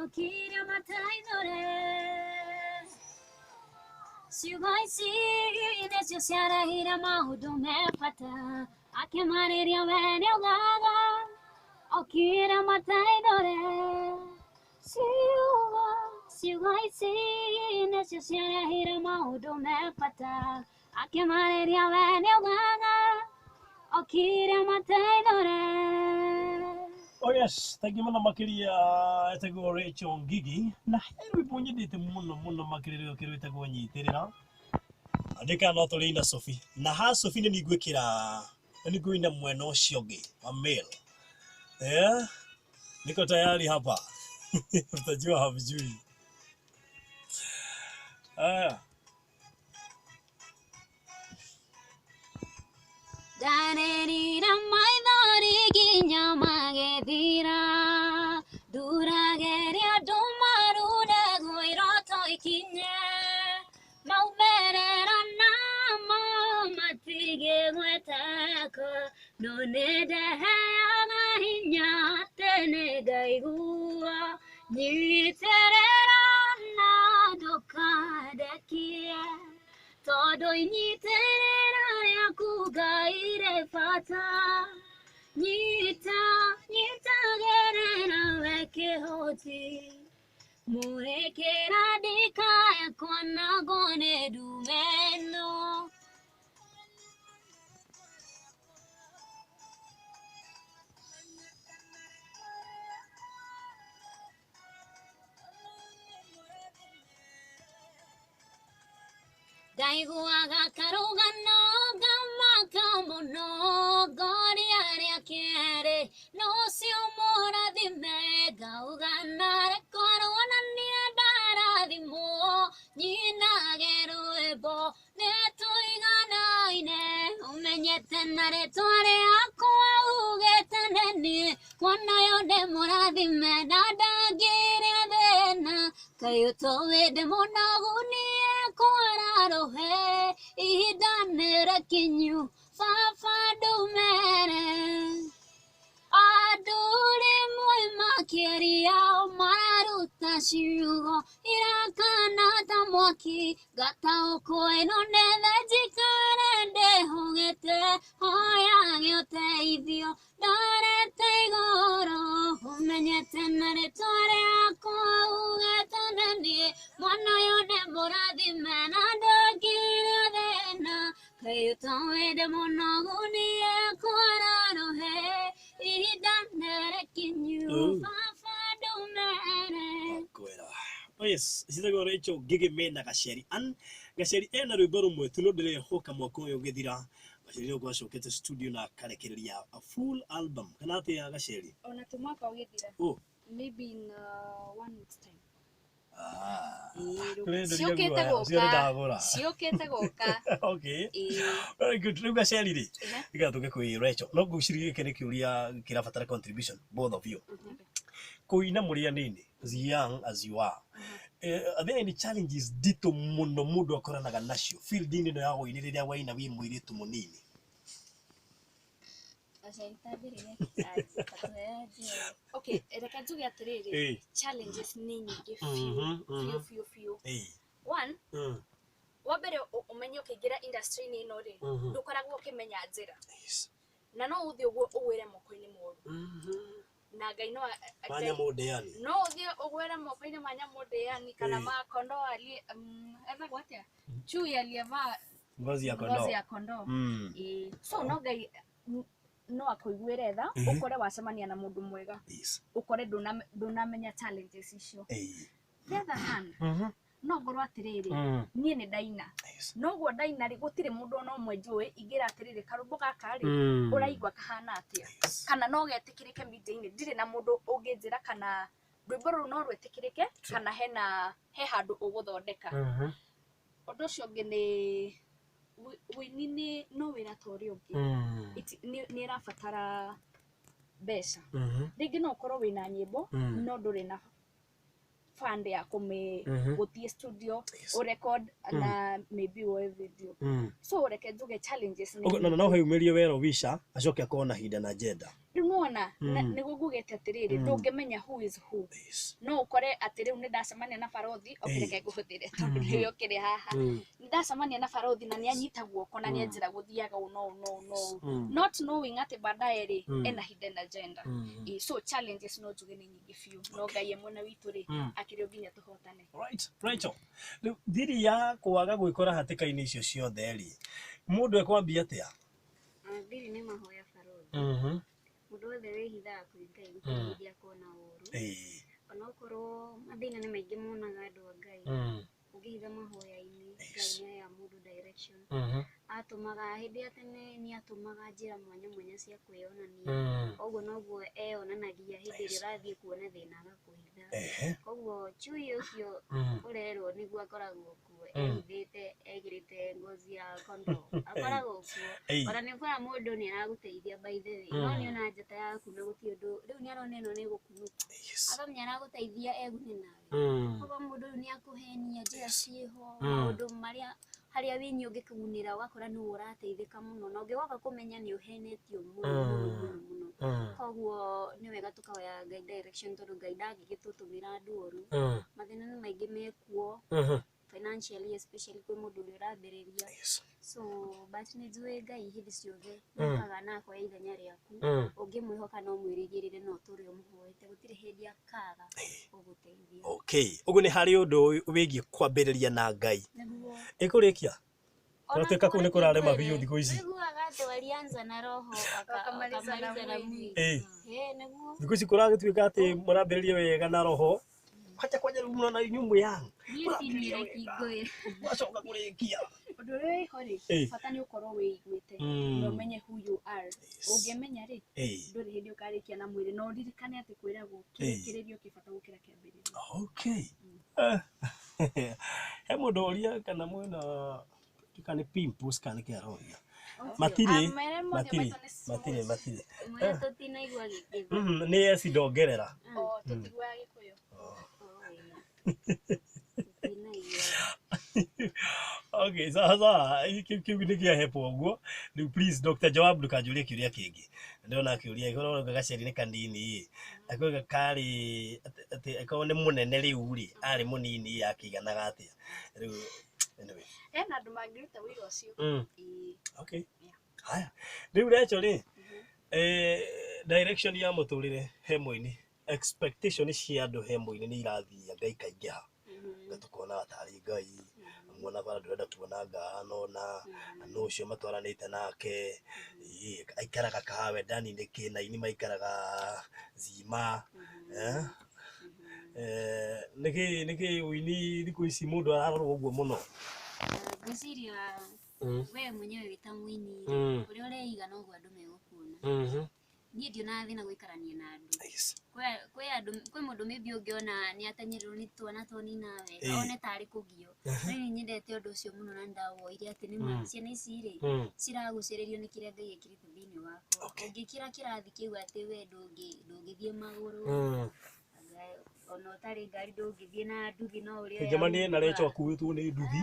Ũkiria mataithore Ciugo ici nĩcio ciarahire maũndũ me bata akĩmarĩria we nĩaugaga Ũkira mataithore Ciugo ciugo ici nĩcio ciarahire maũndũ me bata akĩmarĩria we nĩaugaga Ũkira mataithore. Oh yes, thank you muno makiria etagwo Rachel Ngigi na he rwimbo nyendete muno muno makiria rũrũ rwĩtagwo nyitĩrĩra. Andĩka no tũrĩ na Sophie na ha Sophie nĩ ningwĩkĩra nĩ ngũina mwena ũcio ũngĩ wa male. Yeah, niko tayari hapa. Mtajua hamjui. Aya. Ndarĩrire maithori nginya magĩthira ndurageria andũ maruragwo iroto ikinye maumĩrĩra namo matigĩgweteka no nĩndeheaga hinya atĩ nĩngaigua nyitĩrĩra na ndũkandekie tondũ inyitĩrĩra rĩaku Ngai rĩ bata nyita nyitagĩrĩra we kĩhoti mũrĩkĩra ndikaya kwanangwo nĩ ndume ĩno. Ndaiguaga karũgano ngamaka mũno ngoria rĩa kerĩ nũcio mũrathime ngauga narĩ korwo na niĩ ndarathimwo nyinage rwĩmbo nĩtũiganaine ũmenyete na rĩtwa rĩakwa ugĩte nĩ niĩ mwana ũyũ ndĩ mũrathime na ndangĩrĩa thĩna kaĩ ũtoĩ ndĩ mũnogu niĩ kwara rũhe ihinda nĩ rĩkinyu baba ndũmere andũ rĩmwe makĩaria mararuta ciugo irakana ta mwaki ngataũkwo ĩno nĩ thenjikare ndĩhũgĩte hoyage ũteithio ndorete igũrũ ũmenyete na rĩtwa rĩakwa ugĩte nĩ niĩ mwana ũyũ nĩ mũrathime na ndangĩrĩa thĩna kaĩ ũtoĩ ndĩ mũnogu niĩ kwara rũhe ihinda nĩ rĩkinyu baba ndũmere. Kwera. Oh yes, citagwo Rachel Ngigi mena Gaceri. An Gaceri ena rwĩmbo rũmwe tu no ndĩrehoka mwaka ũyũ ũgĩthira Gaceri nĩguo acokete studio na akarekereria a full album kana atĩa Gaceri? Ona ti mwaka ũgĩthira. Oh. Maybe in one week's time. Ah. Ĩĩ, Kũrenderia ciũkĩte guoya, gũka. ũcio nĩndagũra. Ciũkĩte gũka. Okay. Ĩĩ. Very good. Rĩu Gaceri rĩ, Ehe. nĩgetha tũke kwĩ Rachel. No ngwĩciria gĩkĩ nĩ kĩũria kĩrabatara contribution both of you. Kũina mũrĩ anini as young as you are. Are there any challenges nditũ mũno mũndũ akoranaga nacio field-inĩ ĩno ya ũini rĩrĩa waina wĩ mũirĩtu mũnini? Okay, reke njuge atĩrĩrĩ. Ĩĩ. Challenges nĩ nyingĩ biũ. Biũ biũ biũ. Ĩĩ. One, wa mbere ũmenye ũkĩingĩra industry-inĩ ĩno rĩ, ndũkoragwo ũkĩmenya njĩra. Yes. Na no ũthiĩ ũguo ũgwĩre moko-inĩ moru. Na Ngai no Ma nyamũ ndĩani. no ũthiĩ ũgwĩre moko-inĩ ma nyamũ ndĩani kana Ĩĩ. ma kondoo aliye etagwo atĩa? Chui aliyevaa Ngozi ya ngozi kondoo. ya kondoo. Ĩĩ. So no Ngai no akũiguĩre tha ũkore wacemania na mũndũ mwega Yes. ũkore ndũnamenya challenges icio. Ĩĩ. The other hand, no ngorwo atĩrĩrĩ niĩ nĩ ndaina Yes. noguo ndaina rĩ gũtirĩ mũndũ ona ũmwe njũĩ ingĩra atĩrĩrĩ karũmbo gaka rĩ ũraigua kahana atĩa kana no getĩkĩrĩke media-inĩ ndirĩ na mũndũ ũngĩnjĩra kana rwĩmbo rũrũ no rwĩtĩkĩrĩke kana hena he handũ ũgũthondeka. Ũndũ ũcio ũngĩ nĩ wĩini nĩ no wĩra ta ũrĩa ũngĩ. Nĩ ĩrabatara mbeca. Rĩngĩ no ũkorwo wĩna nyĩmbo no ndũrĩ na fund ya kũmĩ gũthiĩ studio ũrecord na maybe woe video. So reke njuge challenges nĩ Na no haumirie wero wisha acoke akorwo na hinda na njenda. Rĩu nĩwona Mm. nĩguo ngugĩte atĩrĩrĩ, Mm. ndũngĩmenya who is who. No ũkore atĩ rĩu nĩ ndacemania na barothi, okay, Ĩĩ. reke ngũhũthĩre tondũ nĩwe ũkĩrĩ haha. Mm. Nĩ ndacemania na barothi na nĩ anyita guoko na nĩ anjĩra gũthiaga ũũ na ũũ na ũũ na ũũ. Mm. Not knowing atĩ baadaye rĩ, Mm. ena hidden agenda. Mm. Ĩĩ, so challenges no njuge nĩ nyingĩ biũ, no Ngai e mwena witũ rĩ, Mm. akĩrĩ o nginya tũhotane. Right, Rachel. Rĩu thiri ya kwaga gwĩkora hatĩka-inĩ icio ciothe rĩ, mũndũ ekwambia atĩa? Thiri nĩ mahoya barothi. Mhm. Mũndũ wothe wĩhithaga kwĩ Ngai gũtirĩ hĩndĩ akona ũru. Ĩĩ. Onokorwo mathĩna nĩ maingĩ monaga andũ a Ngai, Mm. ũngĩhitha mahoya-inĩ, Ngai nĩ aheaga mũndũ direction. Mhm. Atũmaga hĩndĩ ya tene nĩ atũmaga njĩra mwanya mwanya cia kwĩyonania. Mm. Koguo noguo eyonanagia hĩndĩ ĩrĩa ũrathiĩ kuona thĩna agakũhitha. Ehe. Koguo chui ũcio Mm. ũrerwo nĩguo akoragwo kuo, Mm. ehithĩte ekĩrĩte ngozi ya kondoo, akoragwo kuo. Ĩĩ. Ona nĩ ũkoraga mũndũ nĩ aragũteithia by the way, no Mm. nĩ ona njata yaku na gũtirĩ ũndũ, rĩu nĩ arona ĩno nĩ ĩgũkunũka, Yes. akamenya aragũteithia egune nawe. Mm. Koguo mũndũ rĩu nĩ akũhenia njĩra ciĩho, Mm. maũndũ marĩa harĩa wĩnyĩ ũngĩkũgunĩra ũgakora nĩwe ũrateithĩka mũno, na ũngĩgoka kũmenya nĩ ũhenetio mũno mũno mũno mũno. Mm. Koguo nĩ wega tũkahoya Ngai direction tondũ Ngai ndangĩgĩtũtũmĩra andũ oru. Mm. Mathĩna nĩ maingĩ mekuo Mhm. financially especially kwĩ mũndũ ũrĩa ũrambĩrĩria. Yes. So but nĩ njũĩ Ngai hĩndĩ ciothe Mm. nĩokaga na akoya ithenya rĩaku. Mm. Ũngĩmwĩhoka no mwĩrĩgĩrĩre no ũtũre ũmũhoete, gũtirĩ hĩndĩ akaga gũgũteithia. Okay. Ũguo nĩ harĩ ũndũ wĩgiĩ kwambĩrĩria na Ngai. Nĩguo. Ĩkũrĩkia? Ona Kũratuĩka kũu nĩ kũrarema biũ thikũ ici. Ũiguaga atĩ walianza na roho Wakamaliza na wakamaliza na mwili. mwili. Ĩĩ. Ĩĩ, nĩguo. Thikũ ici kũragĩtuĩka atĩ mũrambĩrĩria wega na roho. Kwaja kwanja rĩu mũrona inyuĩ mwĩ young. Niĩ tinire kingũĩ. Mwacoka kũrĩkia. Ũndũ ũrĩa wĩho rĩ, Ĩĩ. bata nĩ ũkorwo wĩiguĩte Mm. na ũmenye who you are. Yes. Ũngĩmenya rĩ, Ĩĩ. ndũrĩ hĩndĩ ũkarĩkia na mwĩrĩ, na ũririkane atĩ kwĩragwo Ĩĩ. kĩrĩkĩrĩrio kĩ bata gũkĩra kĩambĩrĩria. Okay. He mũndũ ũria kana mwĩna kana nĩ pimples kana nĩ kĩ aroria. Matirĩ, Amere mothe matirĩ, maitũ nĩ matirĩ, smooth. matirĩ. Mwĩra tũtinaigua gĩkĩthũ. Mhm, nĩ acid ongerera. O, tũtiguaga Gĩkũyũ. Tũtinaigua. Okay, sawa sawa. Kĩu kĩu nĩ kĩahepwo ũguo. Rĩu please Dr. Joab ndũkanjũrie kĩũria kĩngĩ. Ndĩrona kĩũria gĩkorwo gaceri nĩ kanini ĩ. Akoiga karĩ atĩ akorwo nĩ mũnene rĩu rĩ, arĩ mũnini akĩiganaga atĩa. Rĩu anyway. Hena andũ mangĩruta wĩra ũcio. Mm. Ĩĩ. Okay. Yeah. Haya. Rĩu Rachel rĩ, direction ya mũtũrĩre he mũini, expectation cia andũ he mũini nĩ irathiĩ ngaikaingĩha. Ngatũkona tarĩ Ngai, muona bara ndũrenda kuona ngahana ũna, na ũcio matwaranĩte nake, ĩĩ, aikaraga kahawa ndani nĩkĩ na aini maikaraga zima. Eh? Nĩkĩ nĩkĩ ũini thikũ ici mũndũ ararorwo ũguo mũno? Ngwĩciria Mm. we mwenyewe wĩ ta mũini Mm. ũrĩa ũreiga noguo andũ megũkuona. Mhm. Niĩ ndionaga thĩna gũikarania na andũ. Yes. Kwĩ andũ kwĩ mũndũ maybe ũngĩona nĩ atenyererwo nĩ twana twanina wega Ĩĩ. one tarĩ kũgio. No niĩ nyendete ũndũ ũcio mũno na nĩndawoire atĩ nĩma ciana ici rĩ Mm. ciragucĩrĩrio nĩ kĩrĩa Ngai ekĩrĩte thĩinĩ wakwa. Okay. Ũngĩkĩra kĩrathi kĩu atĩ we ndũngĩthiĩ magũrũ, Mm. anga ona ũtarĩ ngari ndũngĩthiĩ na nduthi no ũrĩa Njemanie na Rachel akuĩtwo nĩ nduthi.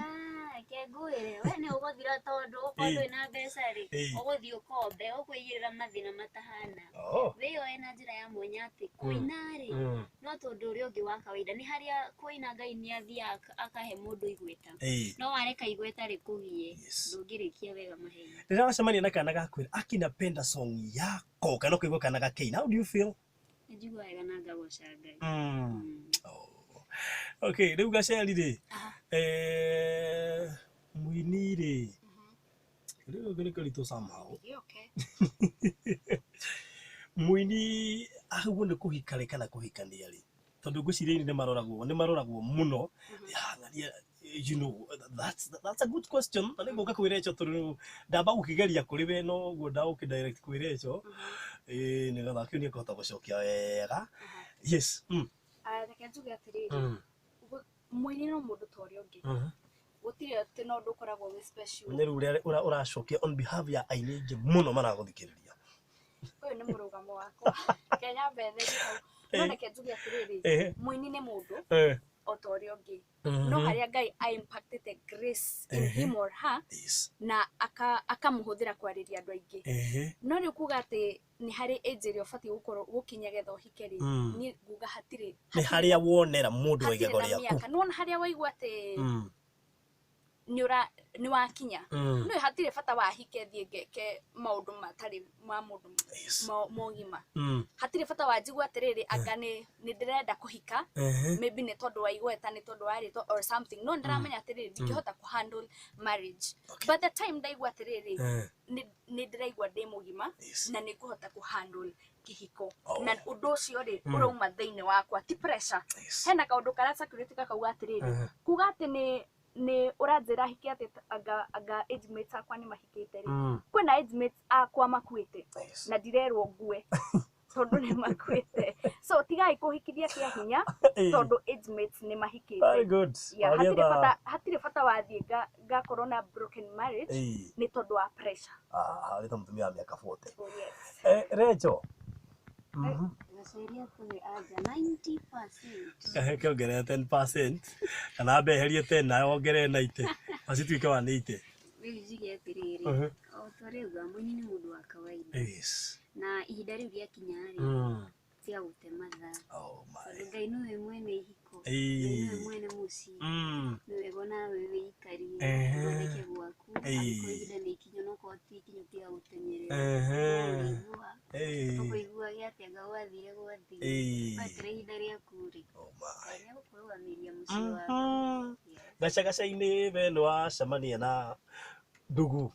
Reke ngwĩre we nĩ ũgũthira tondũ okorwo Ĩĩ. ndũrĩ na mbeca rĩ, Ĩĩ. ũgũthiĩ ũkombe ũkwĩigĩrĩra mathĩna matahana. Oh. Wĩyoe na njĩra ya mwanya atĩ kũina rĩ, Mm. no tondũ ũrĩa ũngĩ wa kawaida nĩ harĩa kũina Ngai nĩ athiaga akahe mũndũ igweta. Ĩĩ. No wareka igweta rĩkũgie, Yes. ndũngĩrĩkia wega mahenya. Rĩrĩa wacemania na kana gakwĩra akinapenda song yako kana ũkaigua kana gakĩina, how do you feel? Nĩ njiguaga wega na ngagoca Ngai. Mm. Mm. Oh. Okay, rĩu gaceri rĩ, Aha. mũini rĩ, rĩu nĩ kũritũ somehow. Ĩĩ, okay. Mũini ahagwo nĩ kũhika rĩ kana kũhikania rĩ, tondũ ngwĩciria aini nĩ maroragwo mũno. Ya, ng'ania, you know, that's a good question. Na nĩngũka kwĩ Rachel tondũ ndamba gũkĩgeria kũrĩ we no ũguo ndagũkĩ direct kwĩ Rachel. Ĩĩ, nĩgetha kĩu nĩekũhota gũcokia wega. Yes. Mm. Reke njuge atĩrĩrĩ, Mm. mũini no mũndũ ta ũrĩa ũngĩ. Mhm. Gũtirĩ atĩ no ũndũ ũkoragwo wĩ special. Nĩ rĩu ũrĩa ũracokia on behalf ya aini aingĩ mũno maragũthikĩrĩria. Ũyũ nĩ mũrũgamo wakwa. Reke nyambe therie hau. No Ĩĩ. reke njuge atĩrĩrĩ, Ĩĩ. mũini nĩ mũndũ Eh. o o ta ũrĩa ũngĩ no harĩa Ngai a impactĩte grace in him or her na akamũhũthĩra kwarĩria andũ aingĩ. No rĩu kuga atĩ nĩ harĩ age ĩrĩa ũbatiĩ gũkorwo gũkinya getha ũhike rĩ, niĩ nguga hatirĩ. Nĩ harĩa wonera mũndũ wa Hatirĩ igego na rĩaku. mĩaka. Nĩwona harĩa waigua atĩ nĩ wakinya, no hatirĩ bata wa hike thiĩ ngeke maũndũ matarĩ ma mũndũ mogima. Hatirĩ bata wa njigua atĩrĩrĩ, anga nĩ ndĩrenda kũhika, maybe nĩ tondũ wa igweta, nĩ tondũ wa rĩtwa or something, no ndĩramenya atĩrĩrĩ, ndingĩhota kũ handle marriage. But the time ndaigua atĩrĩrĩ, nĩ ndĩraigua ndĩ mũgima na nĩ ngũhota kũ handle kĩhiko, na ũndũ ũcio rĩ ũrauma thĩinĩ wakwa, ti pressure. Hena kaũndũ karĩa circulate gakauga atĩrĩrĩ, kuga atĩ nĩ ũranjĩra hike atĩ anga age mates akwa nĩ mahikĩte rĩ, kwĩna age mates akwa makuĩte na ndirerwo ngue tondũ nĩ makuĩte. So tigai kũhikithia kĩa hinya tondũ age mates nĩ Very mahikĩte. good. Yeah, Waria hatirĩ bata, hatirĩ bata wathiĩ ngakorwo na broken marriage nĩ tondũ wa pressure. Ah, harĩ ta mũtumia wa mĩaka 40. Oh, yes. Rachel. Gaceria tũrĩ anja 90%. Kĩongerere 10% kana mbeherie 10 nawe wongerere 90 macituĩke 180. Rĩu njuge atĩrĩrĩ, o ta ũrĩa uga, mũini nĩ mũndũ wa kawaida na ihinda rĩu rĩakinya rĩ, tiga gũte mathaa. Oh my. Tondũ Ngai nĩwe mwene ihiko, Ngai nĩwe mwene mũciĩ, nĩ wega onawe wĩikarie, ũthondeke gwaku. Angĩkorwo ihinda nĩ ikinyu, no korwo ti ikinyu, tiga gũteng'erera. Ũrĩigua ũkũiguage atĩ anga gwathire gwathire, weterera ihinda rĩaku rĩ, Oh my. Ngai nĩegũkũrũgamĩria mũciĩ waku. Yes. Gacagaca-inĩ we nĩ wacemania na ndugu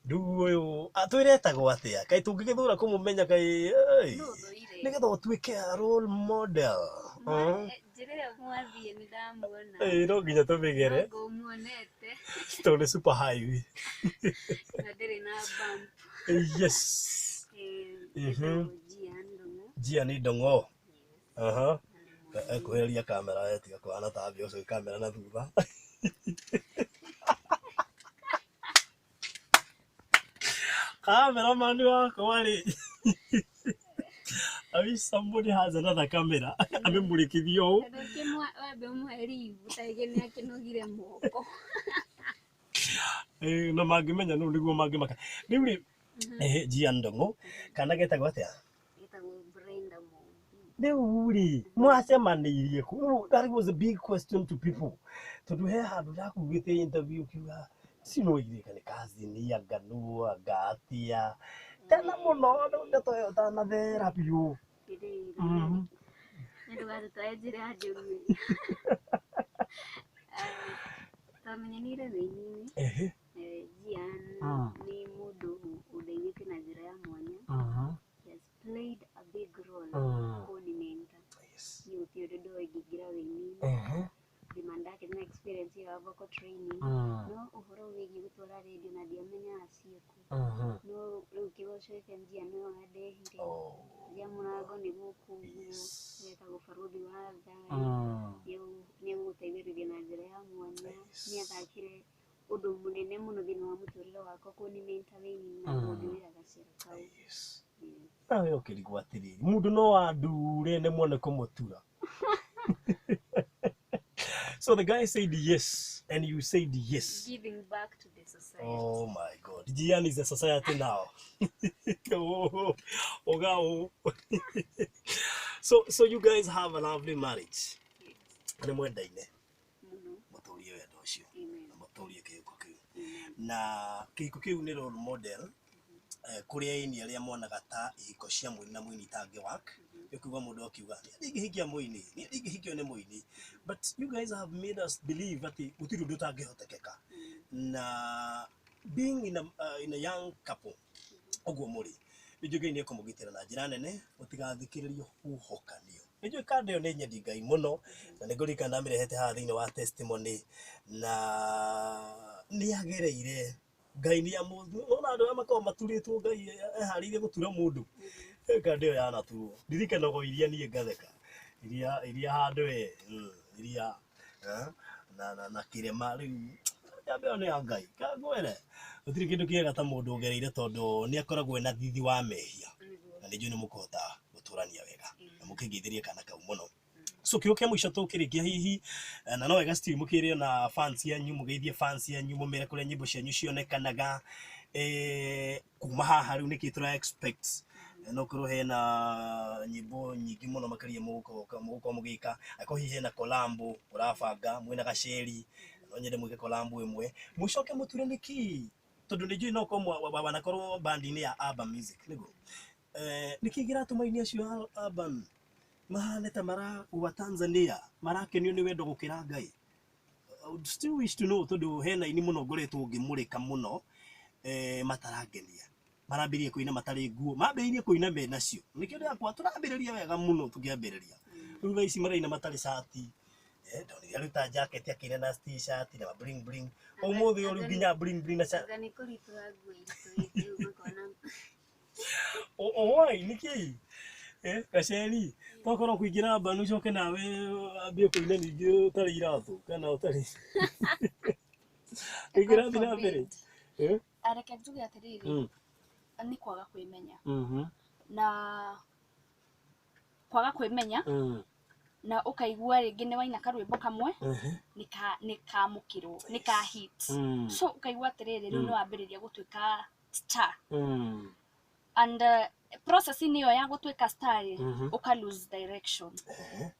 ndugu ũyũ atwĩre etagwo atĩa, kaĩ tũngĩgĩthura kũmũmenya kaĩ ĩĩ, Nũ ũthũire? nĩgetha ũtuĩke a role model. Njĩra ĩyo mwathiĩ nĩ ndamuona. Ĩĩ, no nginya tũmĩgere. Ngũmuonete. Tondũ nĩ super highway. Na ndĩrĩ na bump. Etagwo Gian Ndung'u. Gian Ndung'u. Aha. Ekuhĩrĩria kamera etiga kũhana ta mbia ũcio kamera na thutha. Cameraman wakwa rĩ, I wish somebody has another camera amĩmũrĩkithie ũũ. Tondũ wambe ũmũhe leave, tarĩngĩ nĩ akĩnogire moko. Na mangĩmenya nũ nĩguo mangĩmaka. Rĩu rĩ, Gian Ndung'u kana getagwo atĩa? Getagwo Brenda Mumbi. Rĩu rĩ, mwacemanĩirie kũ? Rĩu that was a big question to people, tondũ he handũ ndakugĩte interview ũkiuga ci no igirĩka nĩ cousin anga nũ anga atĩa tena mũno ndeto ĩyo ĩtanathera biũ. Rĩrĩ nĩ ndũgatũtware njĩra njũru. Twamenyanire wĩini-inĩ. Gian nĩ mũndũ ũndeithĩtie na njĩra ya mwanya. He has played a big role kũni-mentor. Niĩ gũtirĩ ũndũ ndoĩ ngĩingĩra wĩini-inĩ. Thima ndakĩrĩ na experience ya vocal training, no ũhoro wĩgiĩ gũtwara radio na ndiamenyaga ciĩkũ. No rĩu Kĩgoco FM Gian nĩwe wandehire. Njia mũrango nĩ gũkũ ũguo, etagwo Barũthi wa Thayũ, nĩ egũgũteithĩrĩria na njĩra ya mwanya. Nĩ athakire ũndũ mũnene mũno thĩinĩ wa mũtũrĩre wakwa kũni-mentor wĩini-inĩ na kũnduĩra gacĩra kau. Yes. Nawe ũkĩrigwo atĩrĩrĩ, mũndũ no andure nĩ mwone kũmũtura. So the guy said yes and you said yes. Giving back to the society. Oh my God. Gian is a society now. Oh, Ogao. So you guys have a lovely marriage. Yes. Nĩ mwendaine. Mũno. Mũtũrie wendo ũcio. Amen. Na mũtũrie kĩhiko kĩu. Amen. Na kĩhiko kĩu nĩ role model kũrĩ aini arĩa monaga ta ihiko cia mũini na mũini itangĩ work. Ũkiuga mũndũ akiuga niĩ ndingĩhikia mũini, niĩ ndingĩhikio nĩ mũini. But you guys have made us believe atĩ gũtirĩ ũndũ ũtangĩhotekeka. Na being in a young couple ũguo mũrĩ, nĩ njũĩ Ngai nĩ ekũmũgitĩra na njĩra nene mũtigathikĩrĩrio huhũkanio. Nĩ njũĩ kanda ĩyo nĩ nyendi Ngai mũno na nĩ ngũririkana ndamĩrehete haha thĩinĩ wa testimony na nĩ agereire Ngai nĩ amũ nona andũ arĩa makoragwo maturĩtwo Ngai eharĩirie gũtura mũndũ. Kanda ĩyo yanaturwo ndirikanaga o iria niĩ ngatheka iria iria handũ we iria na kĩrema rĩu njamba ĩyo nĩ ya Ngai kangwĩre gũtirĩ kĩndũ kĩega ta mũndũ ũgereire tondũ nĩ akoragwo ena thithi wa mehia na nĩ njũĩ nĩ mũkũhota gũtũrania wega na mũkĩngeithĩrie kana kau mũno. So kĩo kĩa mũico tũkĩrĩkia hihi na no wega still mũkĩrĩo na fans yanyu, mũgeithie fans yanyu, mũmere kũrĩa nyĩmbo cianyu cionekanaga, kuma haha rĩu nĩkĩ tũra expect. No korwo hena nyĩmbo nyingĩ mũno makĩria mũgũkorwo mũgĩka, angĩkorwo hihi hena kolambo ũrabanga mwĩna Gaceri, no nyende mwĩke kolambo ĩmwe, mũcoke mũture nĩkĩ, tondũ nĩ njũĩ no korwo wanakorwo band-inĩ ya Urban Music nĩguo. Nĩkĩ kĩratũma aini acio a Urban mahane ta maraua Tanzania, marakenio nĩ wendo gũkĩra Ngai? I would still wish to know, tondũ hena aini mũno ngoretwo ngĩmũrĩka mũno, matarangenia, marambĩrĩria kũina matarĩ nguo, mambĩrĩirie kũina menacio, nĩkĩo ndĩrakwa tũrambĩrĩria wega mũno tũkĩambĩrĩria. Rĩu thaa ici maraina matarĩ cati, ndonire aruta jacket akĩina na t-shirt na bling bling, ũmũthĩ ũyũ rĩu nginya bling bling na Anga nĩ kũritũha nguo iritũhĩte ũguo ũkona. Why nĩkĩ? Gaceri, tokorwo kũingĩra mbanu ũcoke nawe ambie kũina ningĩ ũtarĩ iratũ kana ũtarĩ ĩkĩrathiĩ na mbere. Reke njuge atĩrĩrĩ, nĩ kwaga kwĩmenya, na kwaga kwĩmenya, na ũkaigua rĩngĩ nĩ waina karwĩmbo kamwe nĩ kamũkĩrwo, nĩ ka hit, so ũkaigua atĩrĩrĩ, rĩu nĩ wambĩrĩria gũtuĩka star, and process ĩyo ya gũtuĩka star rĩ, ũka lose direction.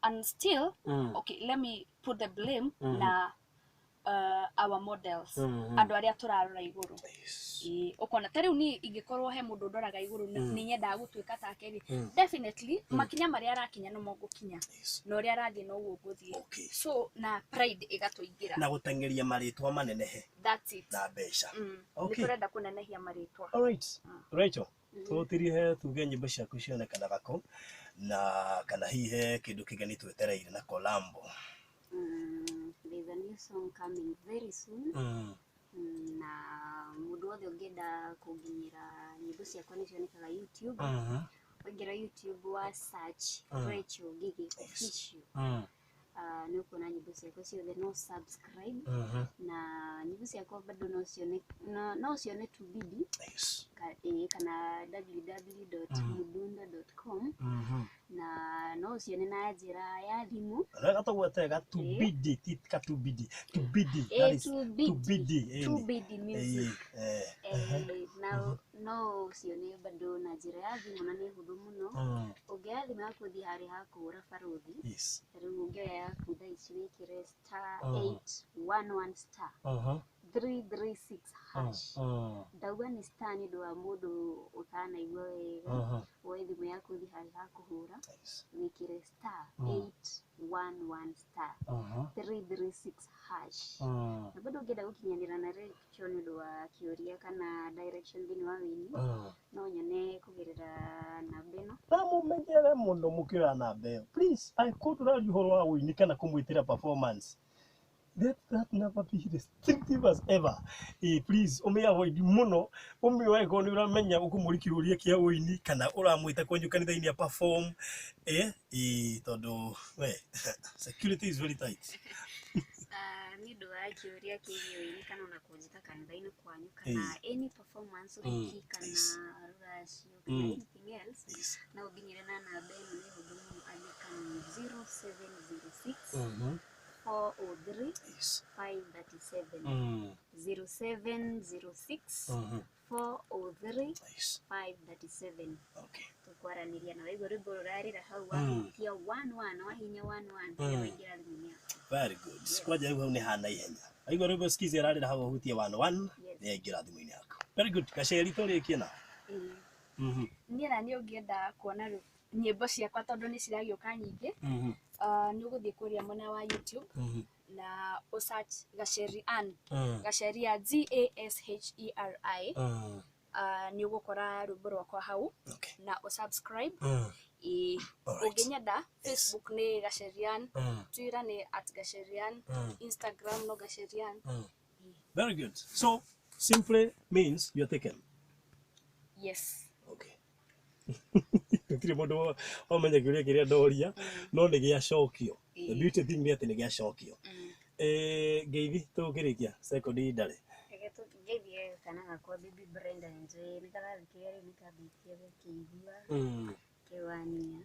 And still, okay, let me put the blame na our models, andũ arĩa tũrarora igũrũ. Ĩĩ, ũkona ta rĩu niĩ ingĩkorwo he mũndũ ndoraga igũrũ, nĩ nyendaga gũtuĩka take rĩ, definitely makinya marĩa arakinya nĩmo ngũkinya, na ũrĩa arathiĩ noguo ngũthiĩ. So na pride ĩgatũingĩra. Na gũteng'eria marĩtwa manenehe. That's it. Na mbeca. Nĩ tũrenda kũnenehia marĩtwa. Alright. Rachel, tũtirihe tuge nyĩmbo ciaku cionekanaga kũ, na kana hihi he kĩndũ kĩgeni twetereire na kolambo? There's a new song coming very soon. Na mũndũ wothe ũngĩenda kũnginyĩra, nyĩmbo ciakwa nĩ cionekaga YouTube. Waingĩra YouTube wa search Rachel Ngigi Official, nĩ ũkuona nyĩmbo ciakwa ciothe, no subscribe. Na nyĩmbo ciakwa bado no cione, no cione Tubidi kana www.mudunda.com, na no cione na njĩra ya thimũ. Wega tũgwete gatubidi, ti katubidi, tubidi. That is Tubidi. Tubidi, ĩni. Tubidi Music. Na no cione bado na njĩra ya thimũ, na nĩ hũthũ mũno. Ũngĩoya thimũ yaku ũthiĩ harĩa ha kũhũra baruthi, rĩu ũngĩoya yaku thaa ici wĩkĩre star 811 star 336 hash. Ndauga nĩ star nĩ ũndũ wa mũndũ ũtanaigua wega. Woe thimũ yaku ũthiĩ harĩa ha kũhũra, wĩkĩre star 811 star 336 hash. Na bado ũngĩenda gũkinyanĩra na Rachel nĩ ũndũ wa kĩũria kana direction thĩinĩ wa wĩini, no nyone kũgerera namba ĩno. Na mũmenyere mũno mũkĩoya namba ĩyo, please. Angĩkorwo ndũraria ũhoro wa ũini kana kũmwĩtĩra performance, let that number be restrictive as ever. Please ũmĩ avoid mũno, ũmĩoe angĩkorwo nĩ ũramenya ũkũmũria kĩũria kĩa ũini kana ũramwĩta kwanyu kanitha-inĩ ya perform, tondũ we security is very tight. Nĩ ũndũ wa kĩũria kĩgiĩ ũini kana ona kũnjĩta kanitha-inĩ kwanyu kana any performance, ũhiki kana rũracio kana anything else, no ũnginyĩre na namba ĩno, nĩ hũthũ mũno, andĩka nĩ 0706 403 537. 0706 403 537. Tũkwaranĩria na waigua rwĩmbo rũrarĩra hau, wahutia 11, wahinya 11, nĩwaingĩra thimũ-inĩ yaku. Very good. Kwanja rĩu hau nĩ hana ihenya, waigua rwĩmbo skizi ararĩra hau, ahutie 11, nĩ aingĩra thimũ-inĩ yaku. Very good. Gaceri, tũrĩkie na Niĩ na niĩ ũngĩenda kuona nyĩmbo ciakwa, tondũ nĩ ciragĩũka nyingĩ, nĩ ũgũthiĩ kũrĩa mwena wa YouTube na ũ search Gaceri Ann, Gaceri ya Gasheri, nĩ ũgũkora rwĩmbo rwakwa hau na ũ subscribe. Ĩĩ. Ũngĩnyenda, Facebook nĩ Gaceri Ann, Twitter nĩ @GaceriAnn, Instagram no Gaceri Ann. Very good. So simply means you're taken. Yes. Okay. Gũtirĩ mũndũ wamenya kĩũria kĩrĩa ndoria, no nĩ gĩacokio. The beauty thing nĩ atĩ nĩ gĩacokio. Ngeithi tũkĩrĩkia sekondi ndarĩ. Reke ngeithie kana gakwa baby Brenda, nĩ njũĩ nĩ karathikĩrĩria rĩu, nĩ kambĩtie gũkĩigua kĩwania,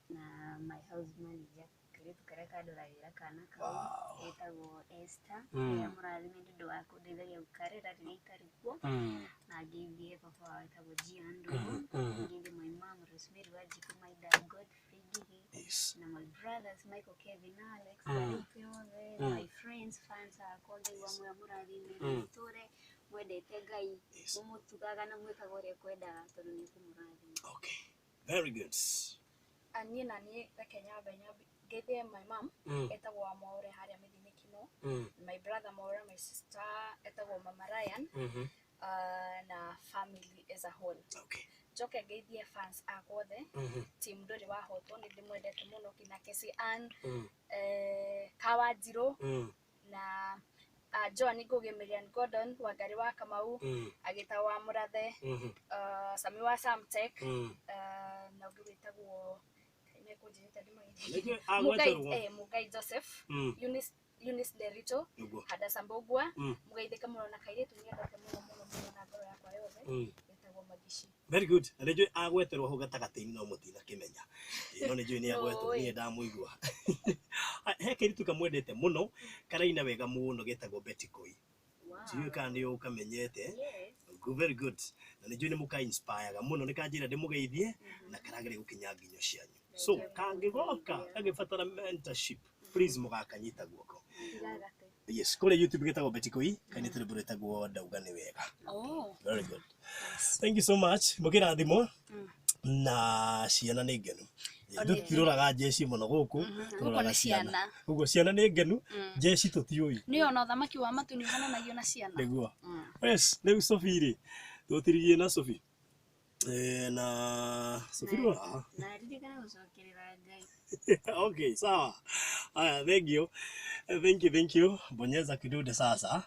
na my house manager. Kairĩtu karĩa kandoragĩra kana kau Wow. getagwo Esther. Mm. Ngai amũrathime nĩ ũndũ wa kũndeithagia gũkarera rĩrĩa itarĩ kuo. Mm. Na ngeithie baba wao wĩtagwo Gian Ndũgũ. Mhm. Ngeithie my mom Rosemary Wanjikũ, my dad Godfrey Ngigi Yes. na my brothers Michael, Kevin, Alex, Mm. arĩa othe, Mm. my friends, fans akwa, Ngai wa muoyo amũrathime, Mm. mũtũre mwendete Ngai, Yes. mũmũtugaga na mwĩkaga ũrĩa ekwendaga tondũ nĩ ekũmũrathima. Okay. Very good. Niĩ na niĩ reke nyambe ngeithie my mom Mm. etagwo wa Mwaure harĩa Mĩthiinĩ Kino, Mm. my brother Mwaure, my sister etagwo Mama Ryan, Mhm. na family as a whole. Okay. Njoke ngeithie fans akwa othe, Mhm. team ndũrĩ wahotwo, nĩ ndĩmwendete mũno nginya Kesi Ann, Mm. Kawanjirũ Mm. na John Ngugi, Miriam Gordon, Wangari wa Kamau, Mm. Agĩta wa Mũrathe, Mhm. Sami wa Samtech, Mm. na ũngĩ wĩtagwo mekũnjĩrĩte Nĩkĩ ndĩmagĩte agweterwo? Mugai Joseph, Mm. Eunice Derito, Nĩguo. Hadasa Mbugua, Mm. mũgeithĩke mũno na kairĩtu nyendete mũno mũno mũno na ngoro yakwa yothe, Mm. getagwo Magici. Very good. Na nĩnjũĩ agweterwo hau gatagatĩ-inĩ no mũtinakĩmenya. Ĩ, no nĩnjũĩ nĩ agwetwo, Oi. niĩ ndamũigua. He kairĩtu kamwendete mũno, karaina wega mũno getagwo Betty Koi. Wow. Ndiũĩ kana nĩ ũkamenyete. Yes. Good, very good. Na nĩnjũĩ nĩ mũka-inspire-ga mũno, nĩ kanjĩra ndĩmũgeithie na karageria gũkinya nginyo cianyu. So kangĩgoka kangĩbatara mentorship, please mũgakanyita guoko. Ndigagate. Yes, kũrĩa YouTube gĩtagwo Betty Koi, kainĩte rwĩmbo rwĩtagwo Ndauga nĩ wega. Oh. Very good. Thank you so much. Mũkĩrathimwo na ciana nĩ ngenu. Tũtiroraga jeshi mũno gũkũ, tũroraga Gũkũ nĩ ciana. Ũguo ciana nĩ ngenu, jeshi tũtiũĩ. Nĩ ona ũthamaki wa matu nĩ ũhananagio na ciana. Nĩguo. Yes, rĩu Sophie rĩ, tũtirigie na Sophie. Eh, na Sophie rora haha. Na ririkana gũcokerera Ngai. Okay, sawa. Haya, thank you. Thank you, thank you. Bonyeza kidude sasa.